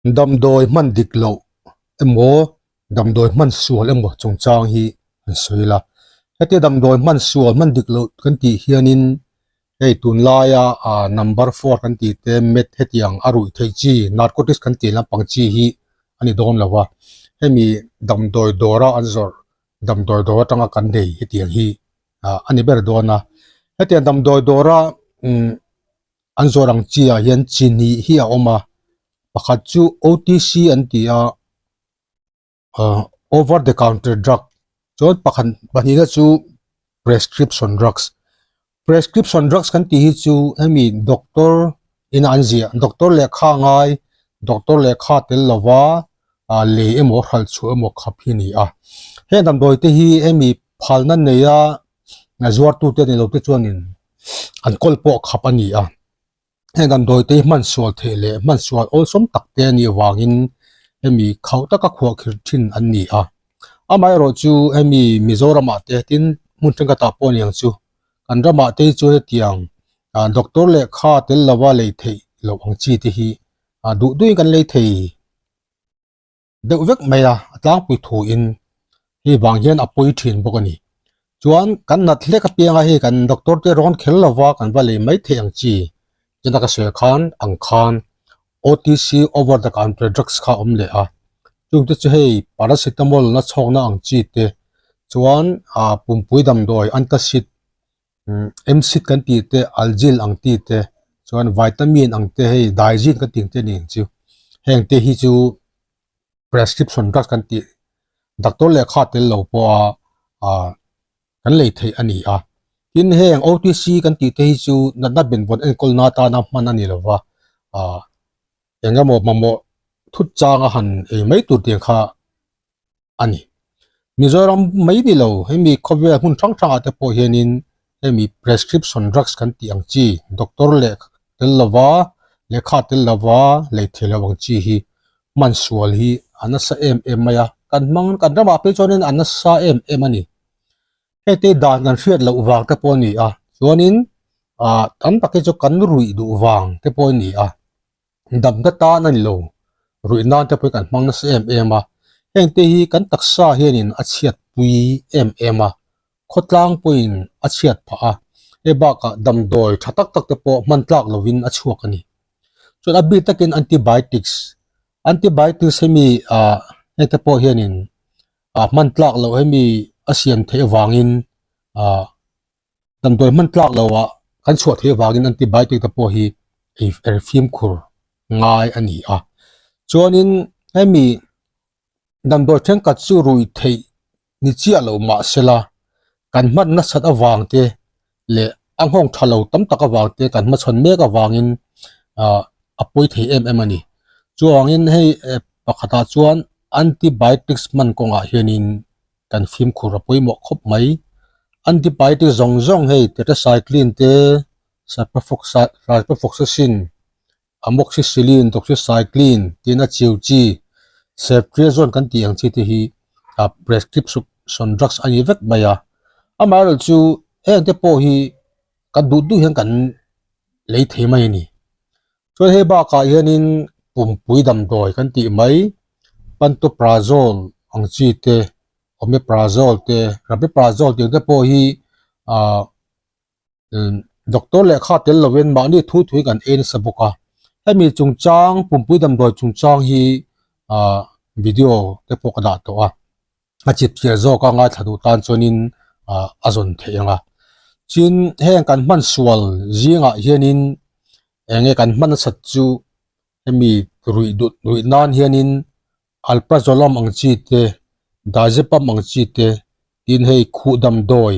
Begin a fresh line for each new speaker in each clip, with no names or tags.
Damdawi hman dik loh emaw damdawi hman sual emaw chungchang hi an sawi la. Hetia damdawi hman sual hman dik loh kan tih hianin hei tunlaia ah number four kan tih te meth hetiang a ruih theih chi narcotics kan tih lampang chi hi a ni dawn lo va. Hemi damdawi dawra an zawrh damdawi dawr atanga kan nei hetiang hi ah a ni ber dawn a. Hetiang damdawi dawra umm an zawrh ang chi ah hian chi hnih hi a awm a pakhat chu OTC an ti a ahh over the counter drug chuan pakhat pahnihna chu prescription drugs prescription drugs kan tih hi chu hemi doctor ina an ziah doctor lehkha ngai doctor lehkha tel lova ah lei emaw hralh chhuah emaw khap hi a ni a heng damdawi te hi hemi phalna neia zuartute ni lo te chuanin an kawl pawh khap a ni a heng damdawi te hi hman sual theih leh hman sual awlsawm tak te a nih avangin hemi khauh taka khuah khirh thin an ni a amaherawh chu hemi Mizoram ah te tin hmun thenkhatah pawh a ni ang chu kan ramah te hi chuan hetiang ah doctor lehkha tel lova lei theih loh ang chi te hi ah duh duhin kan lei thei. deuh vek mai a, a tlangpui thu in hei vang hian a pawi thin bawk a ni. Chuan kan nat hlek apianga hei kan doctor te rawn kher lova kan va lei mai theih ang chi chuna ka sawi khan ang khan OTC over the counter drugs kha a awm leh a, chung te chu hei paracetamol na chhawkna ang chi te chuan ah pumpui damdawi antacid mcid kan tih te algil ang tih te chuan vitamin ang te hei daizin kan tih ang te a ni ang chu heng te hi chu prescription drug kan tih doctor lehkha tel lo pawha ah kan lei theih a ni a tin heng OTC kan tih te hi chu natna benvawn enkawl na atana hman a ni lo va ah eng emaw mamawh thut changa han ei mai tur tiang kha. a ni. Mizoram mai ni lo hemi khawvel hmun hrang hrangah te pawh hianin hemi prescription drugs kan tih ang chi doctor leh tel lova lehkha tel lova lei thei lo ang chi hi hman sual hi a nasa em em mai a, kan hmang kan ramah phei chuanin a nasa em em a ni. Hei te dan kan hriat loh vang te pawh a ni a, chuanin ah tam tak hi chu kan ruih duh vang te pawh a ni a. Damna tan a ni lo, ruih nan te pawhin kan hmang nasa em em a, heng te hi kan taksa hianin a chhiat pui em em a, khawtlang pawhin a chhiat phah a, hei bakah damdawi tha tak tak te pawh hman tlak lovin a chhuak a ni. Chuan a bik takin antibiotics, antibiotics hemi ah heng te pawh hianin ah hman tlak loh hemi a siam theih avangin ah Damdawi hman tlak lo ah kan chhuah theih avangin antibiotic te pawh hi ei er fimkhur ngai a ni a. Chuanin hemi damdawi thenkhat chu rui theih ni chiah lo mah sela kan hman nasat avang te leh a nghawng tha lo tam tak avang te kan hmachhawn mek avangin ah a pawi thei em em a ni. Chuvangin hei pakhatah chuan antibiotics hman kawngah hianin kan fimkhur a pawimawh khawp mai. Antibiotic zawng zawng hei tetracycline te, ciprofloxacin, amoxicillin, doxycycline tiin a chiu chi, ceftriaxone kan tih ang chi te hi a prescription drugs a ni vek mai a. Amaherawhchu heng te pawh hi kan duh duh hian kan lei thei mai a ni. Chuan hei bakah hianin pumpui damdawi kan tih mai pantoprazole ang chi te omeprazole te rabeprazole tih te pawh hi ahh doctor lehkha tel lovin mahni thu thui kan ei nasa bawk a hemi chungchang pumpui damdawi chungchang hi ahh video te pawh ka dah tawh a. a chip chiah zawk a ngaithla duh tan chuanin ah a zawn theih ang a tin heng kan hman sual zingah hianin eng nge kan hman nasat chu hemi ruih duh ruih nan hianin alprazolam ang chi te diazepam ang chi te tin hei khuh damdawi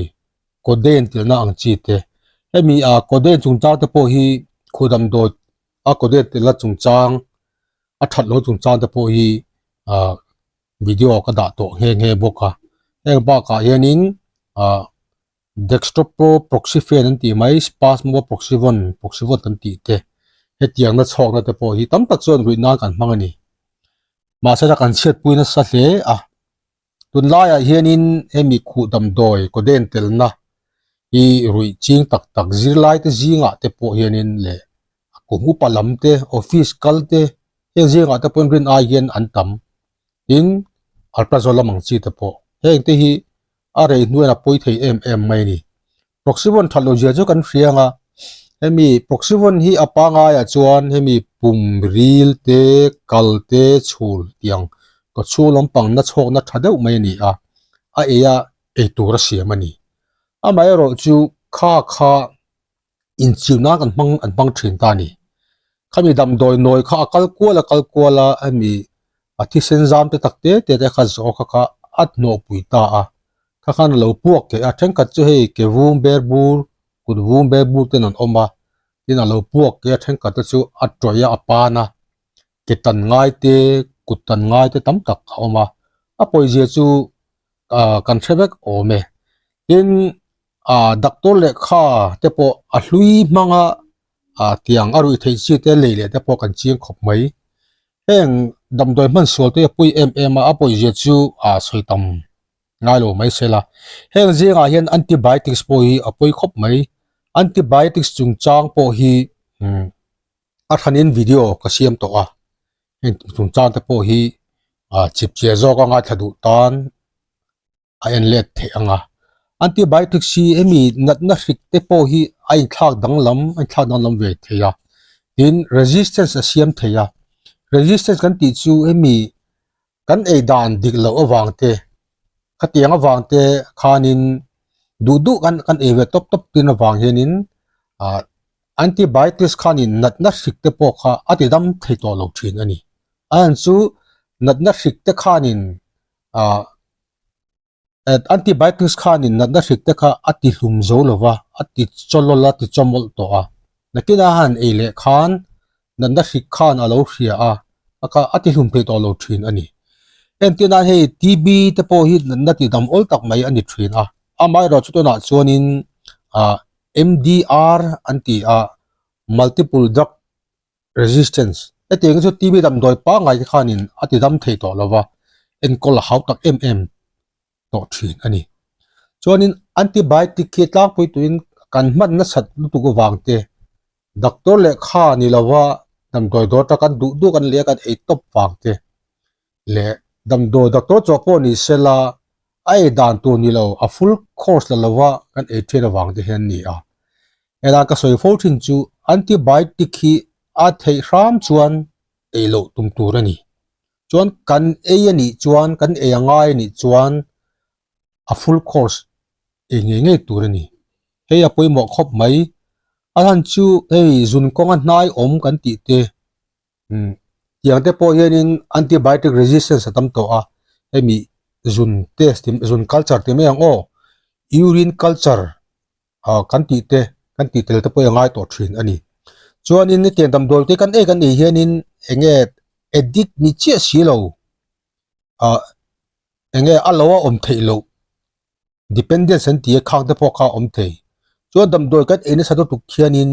codeine telna ang chi te hemi ah codeine chungchang te pawh hi khuh damdawi a codeine telna chungchang a that loh chungchang te pawh hi ah. Video ka dah tawh nghe nghe bawk a heng bakah hianin ah dextropropoxyphene an tih mai spasmoproxyvon proxyvon kan tih te hetiang na chhawkna te pawh hi tam tak chuan ruih nan kan hmang a ni mahse kan chhiatpui nasa hle a tunlaiah hianin hemi khuh damdawi codeine telna hi ruih ching tak tak zirlai te zingah te pawh hianin leh a kum upa lam te office kal te. Heng zingah te pawhin rin ai hian an tam. Tin, alprazolam ang chi te pawh. Heng te hi a rei hnuaiin a pawi thei em em mai a ni. Proxyvon that loh zia chu kan hria ang a, hemi Proxyvon hi a pangaiah chuan hemi pum ril te, kal te, chhul tiang kaw chhung lampang na chhawkna tha deuh mai a ni a, a ei a ei tur a siam a ni. Amaherawh chu kha kha inchiu nan kan hmang an hmang thin ta a ni. Khami damdawi nawi kha a kal kual a kal kual a, hemi a thisen zam te tak te te te kha zawh kha kha a hnawhpui ta a, kha khan a lo puak thei a, thenkhat chu hei ke vum ber bur kut vum ber bur ten an awm a, tin a lo puak thei a, thenkhat te chu a tawih a a pan a, ke tan ngai te kut tan ngai te tam tak a awm a, a pawizia chu ah kan hre vek awm e, tin ah doctor lehkha te pawh a hlui hmanga ah tiang a ruih theih chi te lei leh te pawh kan chiang khawp mai heng damdawi hman sual te a pui em em a a pawizia chu ah sawi tam ngai lo mai se la heng zingah hian antibiotics pawh hi a pawi khawp mai antibiotics chungchang pawh hi umm a thanin video ka siam tawh a heng chungchang te pawh hi ah chipchiar zawk a ngaithla duh tan. a en let theih ang a. Antibiotics hi hemi natna hrik te pawh hi a inthlak danglam a inthlak danglam ve thei a, tin resistance a siam thei a, resistance kan tih chu hemi kan ei dan dik loh avang te khatiang avang te khanin duh duh kan kan ei ve tawp tawp tin avang hianin ah antibiotics khanin natna hrik te pawh kha a ti dam thei tawh lo thin a ni. A han chu natna hrik te khanin ah Antibiotics khanin natna hrik te kha a ti hlum zo lo va, a ti chawlawl a, ti chawmawlh tawh a. Nakinah a han ei leh khan natna hrik khan a lo hria a, a kha a ti hlum thei tawh lo thin a ni. Entirnan hei TB te pawh hi natna ti dam awl tak mai a ni thin a, amaherawhchu tunah chuanin ah MDR an ti a, multiple drug resistance hetiang hi chu T V damdawi pangngai te khanin a ti dam thei tawh lova enkawl a hau tak em em tawh thin a ni. Chuanin antibiotic hi tlangpui tuin kan hman nasat lutuk avang te doctor lehkha ni lova damdawi dawr ta kan duh duh kan leh a kan ei tawp vang te leh damdawi doctor chawh pawh ni sela a ei dan tur ni lo a full course la lova kan ei thin avang te hian a ni a. Helai ka sawi fo thin chu antibiotic hi a theih hram chuan ei loh tum tur a ni. Chuan kan ei a nih chuan kan ei a ngai a nih chuan a full course ei ngei ngei tur a ni. Hei a pawimawh khawp mai. A hlan chu hei zun kawnga hnai awm kan tih te umm tiang te pawh hianin antibiotic resistance a tam tawh a hemi zun test zun culture tih mai ang aw urine culture ah kan tih te kan tih tel te pawh hi a ngai tawh thin a ni chuanin hetiang damdawi te kan ei kan ei hianin eng nge addict ni chiah si lo ah eng nge a lo a awm theih loh dependence an ti a khang te pawh kha a awm thei chuan damdawi kan ei nasa lutuk khianin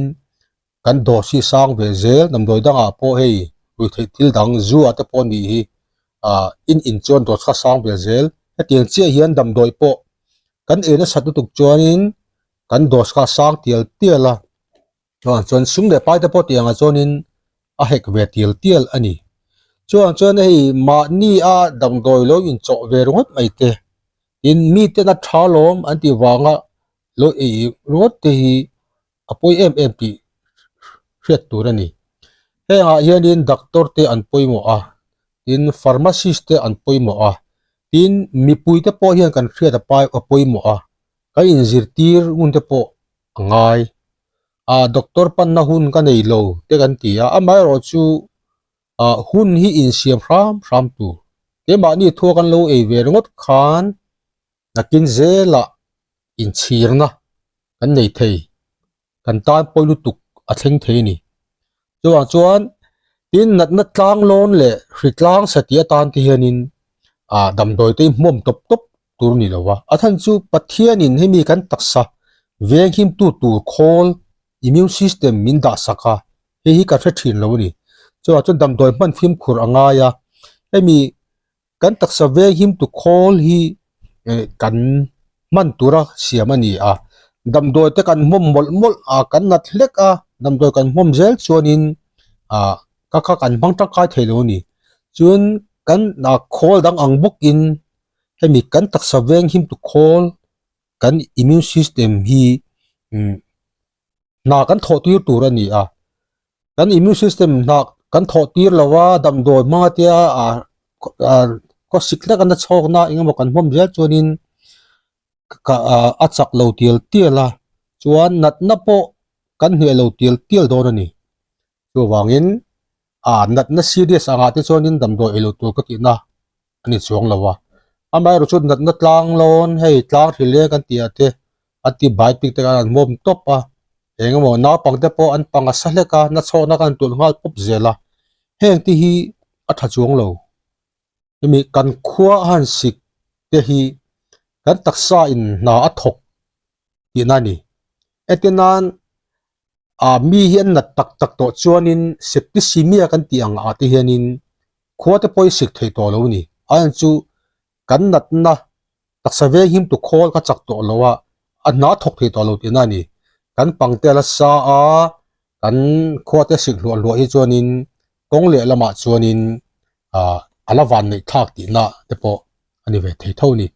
kan dose hi sang ve zel damdawi dangah pawh hei ruihtheih thil dang zu ah te pawh a nih hi ah in in chuan dose kha sang ve zel hetiang chiah hian damdawi pawh kan ei nasat lutuk chuanin kan dose kha a sang tial tial a chuan chuan sum leh pai te pawh tih angah chuanin a hek ve tial tial a ni chuan chuan hei mahni a damdawi lo inchawh ve ringawt mai te tin miten a tha lawm an tih vanga lo ei ringawt te hi a pawi em em tih hriat tur a ni. Hengah hianin doctor te an pawimawh a, tin pharmacist te an pawimawh a, tin mipui te pawh hian kan hriat a pai a pawimawh a, kan inzirtir ngun te pawh a ngai. Ah doctor panna hun ka nei lo te kan ti a, amaherawhchu ah hun hi insiam hram hram tur. Keimahni thua kan lo ei ve ringawt khan nakin zelah inchhirna kan nei thei, kan tan pawi lutuk a thleng thei a ni. Chuvang chuan tin natna tlang lawn leh hri tlang satih atan te hianin ah damdawi te hi hmuam tawp tawp tur a ni lo va, a chhan chu Pathianin hemi kan taksa venghimtu tur khawl immune system min dah sak a, hei hi ka hre thin lo a ni. Chuvang chuan damdawi hman fimkhur a ngai a, hemi Kan taksa veng him tu khawl hi kan hman tura siam a ni a, damdawi te kan hmawm mawlh mawlh a, kan nat hlek a, damdawi kan hmawm zel chuanin ah. Kha kha kan hmang tangkai thei lo a ni. Chuan kan khawl dang ang bawkin hemi kan taksa veng him tu khawl kan immune system hi hna kan thawh tir tur a ni a. Kan immune system hna kan thawh tir lo a damdawi hmanga tia ah khaw sik hlek a na chhawk na eng emaw kan hmawm zel chuanin a chak lo tial tial a chuan natna pawh kan hneh lo tial tial dawn a ni. Chuvangin ah natna serious angah te chuanin damdawi ei lo tur ka tihna a ni chuang lo a. Amaherawh chu natna tlang lawn hei tlang hrileng kan tih ah te antibiotic te khan an hmawm tawp a, eng emaw naupang te pawh an pang a sa hlek a, nachhawkna khan an tulh nghal pawp zel a, heng te hi a tha chuang lo. Hemi kan khua a han sik te hi kan taksa in hna a thawk tihna a ni. Etinan ah mi hi an nat tak tak tawh chuanin septicemia kan tih ang ah te hianin khua te pawh hi sik thei tawh lo a ni. A en chu kan natna taksa veng him tu khawl ka chak tawh lo a, a hna thawk thei tawh lo tihna a ni. Kan pang te a la sa a, kan khua te sik hluah hluah hi chuanin kawng leh lamah chuanin ah a la van neih thlak tihna te pawh a ni ve thei tho a ni.